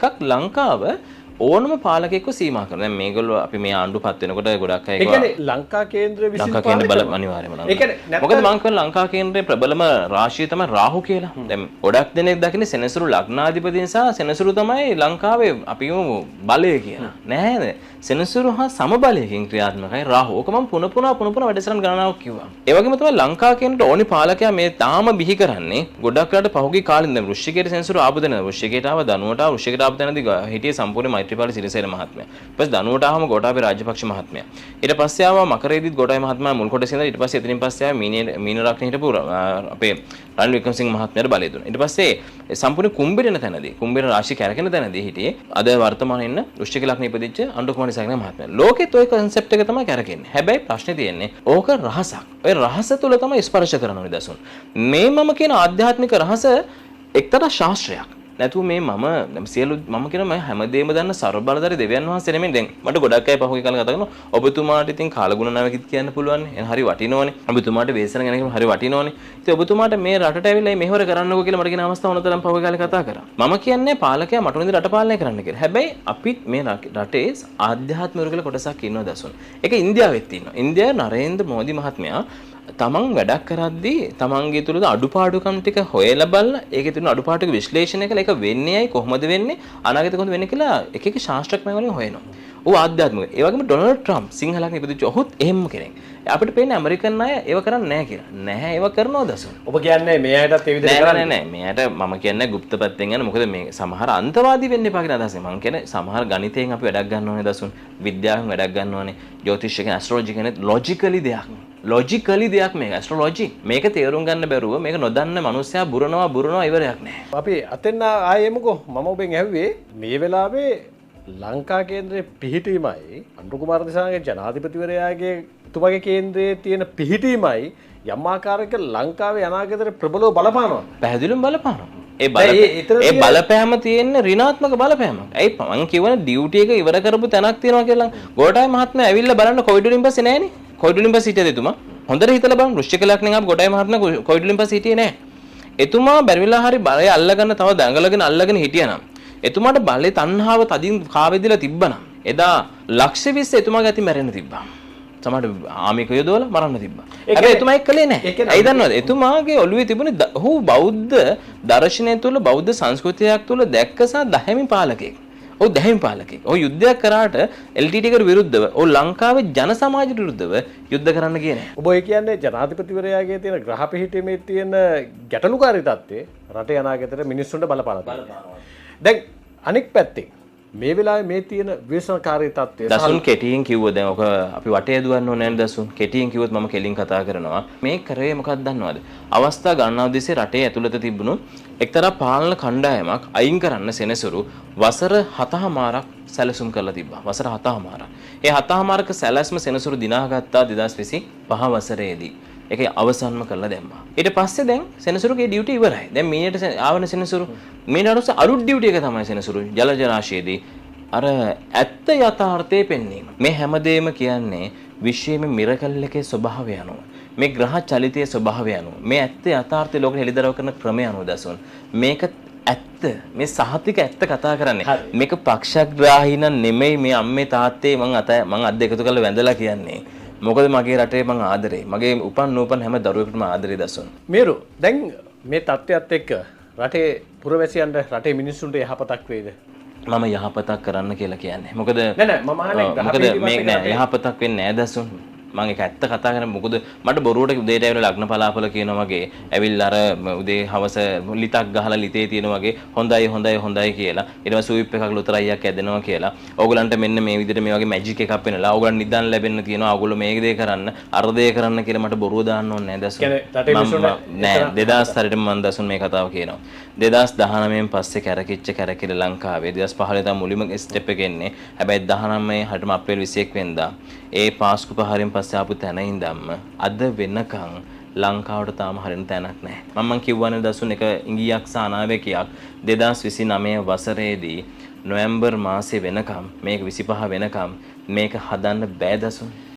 එකක් ලංකාව ඕනම පාලකයෙක්ව සීමා කරනවා. දැන් මේගොල්ලෝ අපි මේ ආණ්ඩුව පත් වෙනකොට ගොඩක් අය ඒ කියන්නේ ලංකා කේන්ද්‍රය විසින් ලංකා කේන්ද්‍ර බල අනිවාර්යයෙන්ම. ඒ කියන්නේ මොකද මං කියන්නේ ලංකා කේන්ද්‍රයේ ප්‍රබලම රාශිය තමයි රාහු කියලා. දැන් ගොඩක් දෙනෙක් දකින්නේ සෙනසුරු ලග්නාධිපති නිසා සෙනසුරු තමයි ලංකාවේ අපි කියමු බලය කියලා. නෑ නේද? සෙනසුරු හා සම බලයකින් ක්‍රියාත්මකයි රාහු. ඕක මං පුන පුනා පුන පුනා වැඩසටහන් ගණනාවක් කිව්වා. ඒ වගේම තමයි ලංකා කේන්ද්‍රයට ඕනි පාලකයා මේ තාම බිහි කරන්නේ ගොඩක් වෙලාට පහුගිය කාලෙ දැන් වෘශ්චිකයට සෙනසුරු ආපු තැන වෘශ්චිකයට ආව ධනුවට ආව වෘශ්චිකයට ආපු තැනදී හිටියේ සම්පූර්ණ මෛත්‍රීපාල සිරිසේන මහත්මයා. ඊට පස්සේ ධනුවට ආවම ගෝඨාභය රාජපක්ෂ මහත්මයා. ඊට පස්සේ ආවා මකරේදීත් ගෝඨාභය මහත්මයා මුල් කොටසේ ඉඳලා ඊට පස්සේ එතනින් පස්සේ ආවා මීන රත්න හිටපු අපේ රනිල් වික්‍රමසිංහ මහත්මයාට බලය දුන්නා. ඊට පස්සේ සම්පූර්ණ කුම්භයට එන තැනදී කුම්භයට රාශි කැරකෙන තැනදී හිටියේ අද වර්තමානයේ ඉන්න වෘශ්චික ලග්න ඉපදිච්ච අනුර කුමාර දිසානායක මහත්මයා. ලෝකෙත් ඔය කන්සෙප්ට් එක තමයි කැරකෙන්නේ. හැබැයි ප්‍රශ්නේ තියෙන්නේ ඕක රහසක්. ඔය රහස තුල තමයි ස්පර්ශ කරන ඕනේ දසුන්. මේ මම කියන ආධ්‍යාත්මික රහස එක්තරා ශාස්ත්‍රයක්. නැතුව මේ මම සියලු මම කියන මම හැමදේම දන්න සර්ව බලධාරී දෙවියන් වහන්සේ නෙමෙයි. දැන් මට ගොඩක් අය පහුගිය කාලේ කතා කරනවා ඔබතුමාට ඉතින් කාලගුණ නායකයෙක් කියන්න පුළුවන් නේ. එහෙනම් හරි වටිනවනේ. ඔබතුමාට වේසන ගැන කියම හරි වටිනවනේ. ඉතින් ඔබතුමාට මේ රටට ඇවිල්ලා මේ මෙහෙවර කරන්නකෝ කියලා මට කියන අවස්ථාව ඕනතරම් පහුගිය කාලේ කතා කරා. මම කියන්නේ පාලකයා මට උනේ රට පාලනය කරන්න කියලා. හැබැයි අපිත් මේ රටේ ආධ්‍යාත්මික කියලා කොටසක් ඉන්නවා දසුන්. ඒක ඉන්දියාවෙත් ඉන්නවා. ඉන්දියාවේ නරේන්ද්‍ර මෝදි මහත්මයා තමන් වැඩක් කරද්දී තමන්ගේ තුලද අඩුපාඩුකම් ටික හොයලා බලලා ඒකේ තියෙන අඩුපාඩු ටික විශ්ලේෂණය කරලා ඒක වෙන්නේ ඇයි කොහොමද වෙන්නේ අනාගතේ කොහොමද වෙන්නේ කියලා එක එක ශාස්ත්‍රඥයන් වලින් හොයනවා. ඌ ආධ්‍යාත්මික. ඒ වගේම ඩොනල්ඩ් ට්‍රම්ප් සිංහලක් ඉපදිච්ච ඔහුත් එහෙම කෙනෙක්. අපිට පේන්නේ ඇමරිකන් අය ඒව කරන්නේ නැහැ කියලා. නැහැ ඒව කරනවා දසුන්. ඔබ කියන්නේ මේ අයටත් ඒ විදිහට කරන්නේ නෑ නෑ. මේ අයට මම කියන්නේ ගුප්ත පැත්තෙන් යන මොකද මේ සමහර අන්තවාදී වෙන්න එපා කියන අදහසෙන්. මං කියන්නේ සමහර ගණිතයෙන් අපි වැඩක් ගන්න ඕනේ දසුන්. විද්‍යාවෙන් වැඩක් ගන්න ඕනේ. ජ්‍යොතිෂ කියන්නේ ඇස්ට්‍රොලොජි කියන්නේ ලොජිකලි දෙයක්. ලොජිකලි දෙයක් මේක ඇස්ට්‍රොලොජි. මේක තේරුම් ගන්න බැරුව මේක නොදන්න මනුස්සයා බුරනවා බුරනවා ඉවරයක් නෑ. අපි අතෙන් ආයෙ එමුකෝ. මම ඔබෙන් ඇහුවේ මේ වෙලාවේ ලංකා කේන්ද්‍රයේ පිහිටීමයි අනුර කුමාර දිසානායක ජනාධිපතිවරයාගේ තුමගේ කේන්ද්‍රයේ තියෙන පිහිටීමයි යම් ආකාරයක ලංකාවේ අනාගතයට ප්‍රබලව බලපානවා. පැහැදිලිවම බලපානවා. ඒ බලපෑම තියෙන්නේ ඍණාත්මක බලපෑමක්. ඇයි මං කියවන ඩියුටි එක ඉවර කරපු තැනක් තියෙනවා කියලා. ගෝඨාභය මහත්මයා ඇවිල්ලා බලන්න කොවිඩ් වලින් පස්සේ නෑනේ. කොවිඩ් වලින් පස්සේ හිටියද එතුමා? හොඳට හිතලා බලන්න වෘශ්චික ලග්නෙන් ආපු ගෝඨාභය මහත්මයා කොවිඩ් වලින් පස්සේ හිටියේ නෑ. එතුමා බැරි වෙලා හරි බලය අල්ලගෙන තව දඟලගෙන අල්ලගෙන හිටියානම් එතුමාට බලේ තණ්හාව තදින් කාවැදිලා තිබ්බනම් එදා ලක්ෂ 20 එතුමාගේ අතින් මැරෙන්න තිබ්බා. සමහරට ආමික යොදවලා මරන්න තිබ්බා. හැබැයි එතුමා ඒක කළේ නෑ. ඇයි දන්නවද? එතුමාගේ ඔළුවේ තිබුණේ ඔහු බෞද්ධ දර්ශනය තුළ බෞද්ධ සංස්කෘතියක් තුළ දැක්ක සහ දහැමි පාලකයෙක්. ඔහු දැහැමි පාලකයෙක්. ඔහු යුද්ධයක් කරාට LTT එකට විරුද්ධව, ඔහු ලංකාවේ ජන සමාජයට විරුද්ධව යුද්ධ කරන්න ගියේ නෑ. ඔබ ඔය කියන්නේ ජනාධිපතිවරයාගේ තියෙන ග්‍රහ පිහිටීමේ තියෙන ගැටලුකාරී තත්ත්වය රටේ අනාගතයට මිනිස්සුන්ට බලපානවා. දැන් අනෙක් පැත්තෙන් මේ වෙලාවේ මේ තියෙන ව්‍යසනකාරී තත්ත්වය දසුන් කෙටියෙන් කිව්වොත් දැන් ඔක අපි වටේ දුවන්න ඕනේ නේද දසුන් කෙටියෙන් කිව්වොත් මම කෙලින් කතා කරනවා මේ කරේ මොකක්ද දන්නවද අවස්ථා ගණනාව දිසේ රටේ ඇතුළත තිබුණු එක්තරා පාලන කණ්ඩායමක් අයින් කරන්න සෙනසුරු වසර 7.5ක් සැලසුම් කරලා තිබ්බා. වසර 7.5ක්. ඒ 7.5ක සැලැස්ම සෙනසුරු දිනාගත්තා 2025 වසරේදී. ඒක අවසන්ම කරලා දැම්මා. ඊට පස්සේ දැන් සෙනසුරුගේ ඩියුටි ඉවරයි. දැන් මීනට ආවන සෙනසුරු මීනට පස්සේ අලුත් ඩියුටි එක තමයි සෙනසුරු ජල ජලාශයේදී අර ඇත්ත යථාර්ථය පෙන්වීම. මේ හැමදේම කියන්නේ විශ්වයේ මිරකල් එකේ ස්වභාවය අනුව, මේ ග්‍රහ චලිතයේ ස්වභාවය අනුව, මේ ඇත්ත යථාර්ථය ලෝකෙ හෙළිදරව් කරන ක්‍රමය අනුව දසුන්. මේක ඇත්ත, මේ සහතික ඇත්ත කතා කරන්නේ. මේක පක්ෂග්‍රාහී නම් නෙමෙයි. මේ අම්මේ තාත්තේ මං අත මං අත් දෙක එකතු කරලා වැඳලා කියන්නේ. මොකද මගේ රටේ මං ආදරේ. මගේ උපන් නූපන් හැම දරුවෙකුටම ආදරේ දසුන්. මේරු දැන් මේ තත්ත්වයත් එක්ක රටේ පුරවැසියන්ට රටේ මිනිස්සුන්ට යහපතක් වේද? මම යහපතක් කරන්න කියලා කියන්නේ. මොකද නෑ නෑ මම අහන්නේ මොකද මේ නෑ යහපතක් වෙන්නේ නෑ දසුන්. මං ඒක ඇත්ත කතා කරන්නේ. මොකද මට බොරුවට උදේට ඇවිල්ලා ලග්න පලාපල කියනවා වගේ ඇවිල්ලා අර උදේ හවස ලිතක් ගහලා ලිතේ තියෙන වගේ හොඳයි හොඳයි හොඳයි කියලා ඊට පස්සේ සුවිප් එකක් ලුතර අයියක් ඇදෙනවා කියලා ඕගලන්ට මෙන්න මේ විදිහට මේ වගේ මැජික් එකක් වෙනලා ඕගලන් නිදන් ලැබෙන්න තියෙනවා ඕගොල්ලෝ මේ දේ කරන්න අර දේ කරන්න කියලා මට බොරුව දාන්න ඕනේ නෑ දසුන්. නෑ 2000 හරියටම මං දසුන් මේ කතාව කියනවා. 2019න් පස්සේ කැරකිච්ච කැරකිල ලංකාවේ 2015 තමයි මුලින්ම ස්ටෙප් එක එන්නේ. හැබැයි 19 හරියටම අප්‍රේල් 21 වෙනිදා ඒ පාස්කු පහරින් පස්සේ ආපු තැන ඉඳන්ම අද වෙනකන් ලංකාවට තාම හරින තැනක් නැහැ. මම කිව්වනේ දසුන් එක ඉංගියක් සහ අනාවැකියක් 2029 වසරේදී නොවැම්බර් මාසේ වෙනකම් මේක 25 වෙනකම් මේක හදන්න බෑ දසුන්.